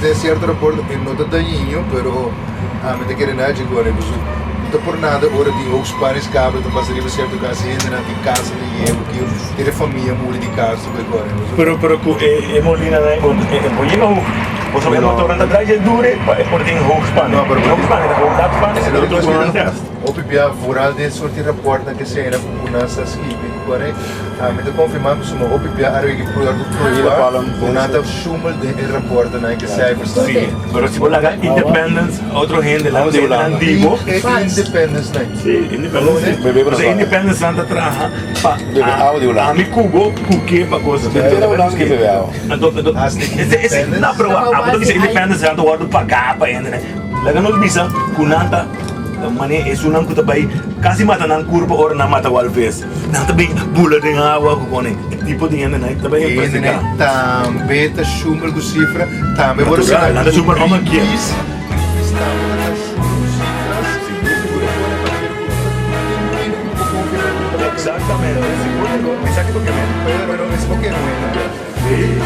Den cierto rapport e no ta dañino pero ami ta kere na dje con no ta por nada ora tin hoogspanning kabel ta pasa riba cierto cas y hendenan tin cancer di yego ki henter e famia muri di cancer cu e core. Pero pero cu e molina nan e por yega hoog pasobra e motornan ta draai dje dure pa e por tin hoogspanning. Hoogspanning ta hoog lagspanning e otro cu nan test. Hopi bia vooral den soort di rapportnan ke sena ku ku nan sa skibi di kore ami ta konfirmá ku suma hopi bia a regi prueba prueba ku nan ta shumel den e rapportnan ke cijfers ta. Sí, pero si bo laga independence otro hende laga di nan di bo. E independence nan. Sí, independence sí. Pasobra independence nan ta traha pa ami ku bo ku ke pa kos. Anto anto ese no pero abo ta bisa independence nan ta wòrdu pagá pa hende nan. Laga nos bisa ku nan ta. Mane esunnan ku ta bai kasi mata nan kurpa ora nan mata walvis. Nan ta bin bula den awa ku kone. E tipo di hende nan ta bai investiga. Hende nan tambe ta shumbel ku sifra. Tambe por Natural, nan ta shumbel ome kier. Greenpeace tambe ta shumbel ku sifras. Sigur, sigur. Exactamente, sigur, sigur. Esaki bo ke men. Pero es bo ke men. Sí.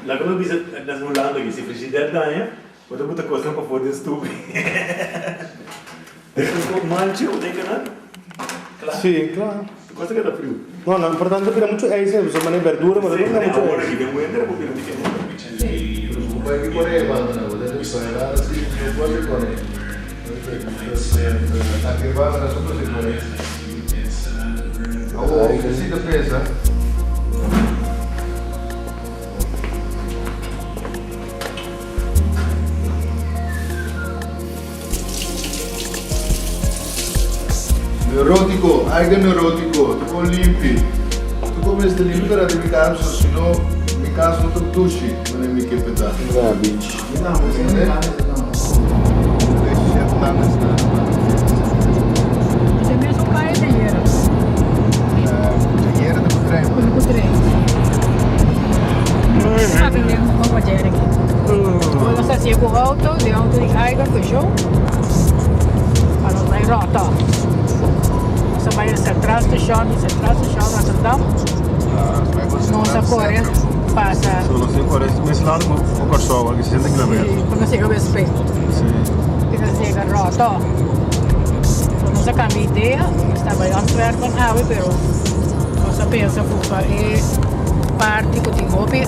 Laga nos bisa nos Hulanda aki, si frigider daña, bo ta buta kosnan pafó den stupi. Den manchi o den kanan? Kla. Sí, kla. Cosa ke ta friu. No, lo importante bira muchu ijs, pasobra manera berdura bo ta bira muchu Awor ijs. aki den winter bo bira muchu ijs. Neurótico, ai ke neurótico, tu kon limpi. Tu kon mester limpi pero di mi cas so si no mi cas no ta dushi wanneer mi ke peta. Garbage. Nos a cambia idea, nos ta bay Antwerpen awe pero nos a pensa cu pa e parti cu tin hopi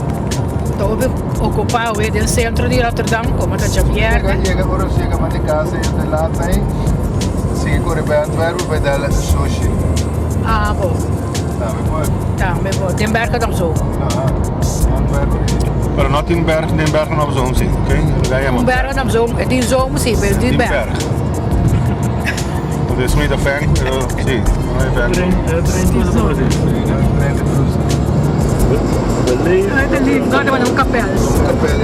ta hopi ocupa awe den centro di Rotterdam como ta djabierne. Yega ora nos yega mas di casa y ta laat ahí sigui core bay Antwerpen bay dal sushi. Ah bo. Tambe por. Tambe por. Den Bergen op Zoom. Aha. Antwerpen. Pero no tin berg den Bergen op Zoom si, ok? Lo yama. Un Bergen op Zoom, e tin Zoom si, pero tin berg. Want is niet afhankelijk, pero si, no e ferm. Trein, trein di Brussel. Trein di Brussel. Ay, ta lief. No, ta un kapel. Un kapel e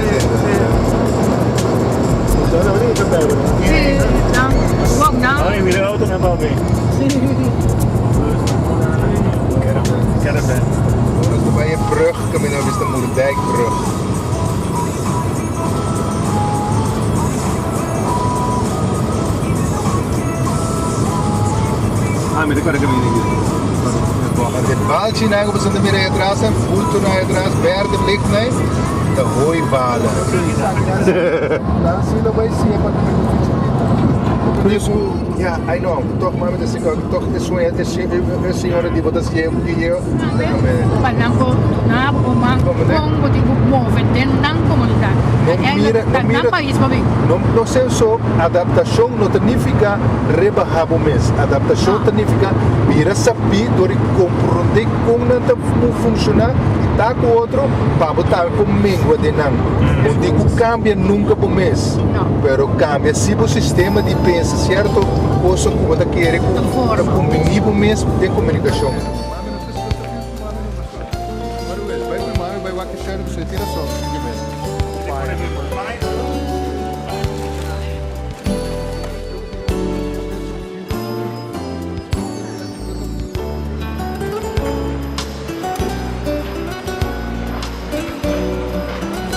Si, nan, wak nan. Ay, mira auto nan papi. Si. Caravan. Nos ta bai e brug kaminda nos bista Moerdijkbrug. Ah, mi ta kore kaminda aki. Want e balchinan ku boso ta mira ei atras, bultonan ei atras, berde lichtnan, ta hooibalen. Nan si lo bai siña pa kende ku fichi kita. Ya, I know, toch mami ta siña toch e sueño e señora di bo ta siña ku guiñeo. Pa nan por duna bo man kon bo tin ku move den nan komunidat. No mira, no mira, nan pais bo bin. No, no senso, adaptashon no ta nifiká rebahá bo mes. Adaptashon ta nifiká bira sabí dor di komprondé kon nan ta funshoná i ta ku otro pa bo tambe por mengua den nan. No tin ku kambia nunka bo mes, pero kambia si bo sistema di pensa sierto kosa ku bo ta kere ku ta kumbiní bo mes den komunikashon.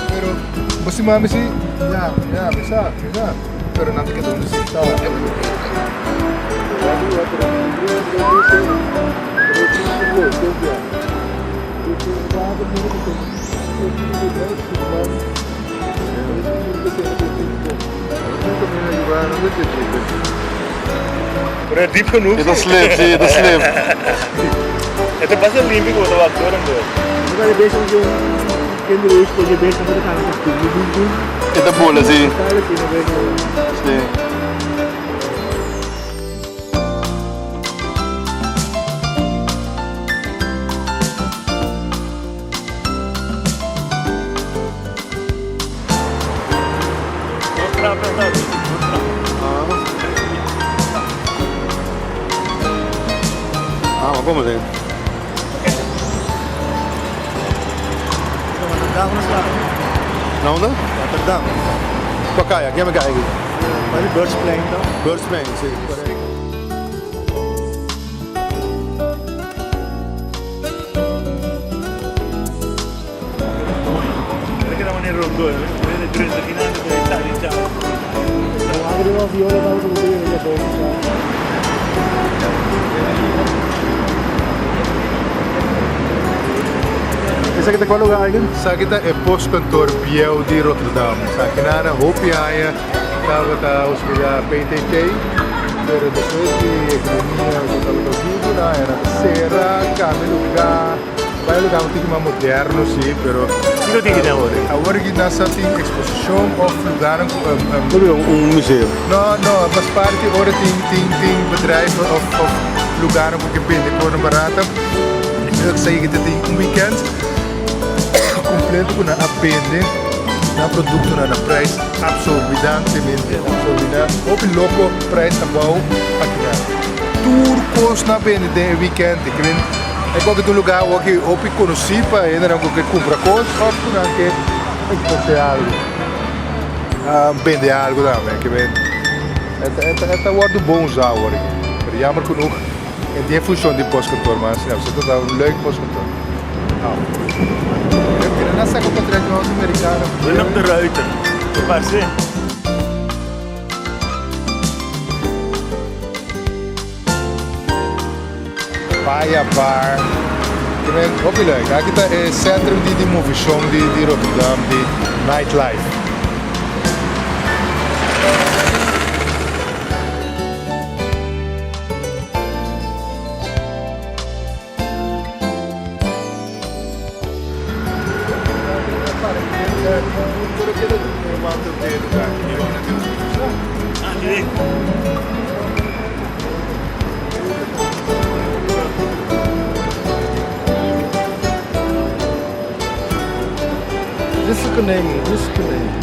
Pero bo si mami si ya ya mi sa mi sa pero nan ta keda unda si ta. Pero e diep genoeg. E ta slip, si, e ta slip. E ta basta limpi ku bo ta wak door en door. E ta bula, si. Si. Ah, maar kom eens even. Na unda? Rotterdam. Pa kaya, ken kaya aki? Pa di Beursplein toch? Beursplein, si, correcto. Esaki ta cual lugar eigen? Esaki ta e postkantoor bieu di Rotterdam. Esaki nan a hopi aña tabata hospeda PTT, pero despues di economia cu tabata vivo nan a cera, cambia lugar. Bai lugar un tiki mas moderno si, pero. Kiko tin kina awor? Awor aki nan sa tin exposicion of lugarnan cu. Lo bira un museo? No, no, mas parti ora tin tin tin bedrijven of of lugarnan cu ke bende cosnan barata. Ik sa ki ta tin un weekend completo cu nan a bende nan productonan na prijs absorbidantemente, absorbidante, hopi loco prijs abao akinan. Tur cos nan a bende den e weekend. E koke ta un lugar awor ki hopi konosí pa hendenan ku ke kumpra kos òf ku nan ke eksposé algu, bende algu tambe. Ke men e ta wòrdu bon usá awor aki. Pero jammer genoeg e tin e funshon di postkantoor mas asina. Pasobra ta un leuk postkantoor. Mira nan saka portret di un auto merikano. Willem de Ruiter, te parse? Paya Bar. Hopi leuk. Aki ta e centrum di di movishon di di Rotterdam di nightlife. Risico nemen, risico nemen.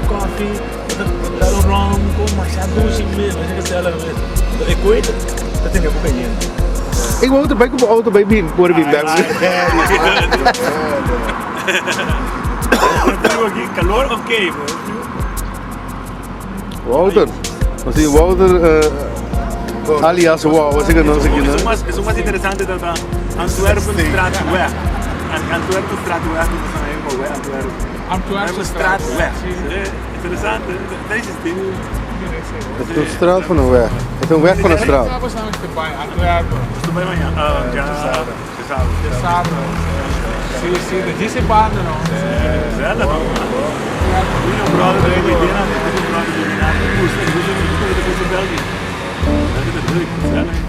Koffie, dal un rom ku masha dushi mes, masha gezellig mes. E koe ta tene bo cayente. Ik Wouter, bai ku bo auto bai bin, por bin bek. Calor of kei? Wouter, así Wouter alias Wow, así que no sé quién es. Eso mas interesante ta ta Antwerpen Straatweg. Antwerpen Straatweg, no sa nan ko Antwerpen. Antwerpen Straatweg. Interesante, deze is ding. Het is een straat van een weg. Het is een weg van een straat. Antwerpen. Si, si, de disse banda no. Gezellig. Goeie brother, goeie idee, goeie brother, goeie naam. Goeie, goeie, België. Dat is leuk, gezellig.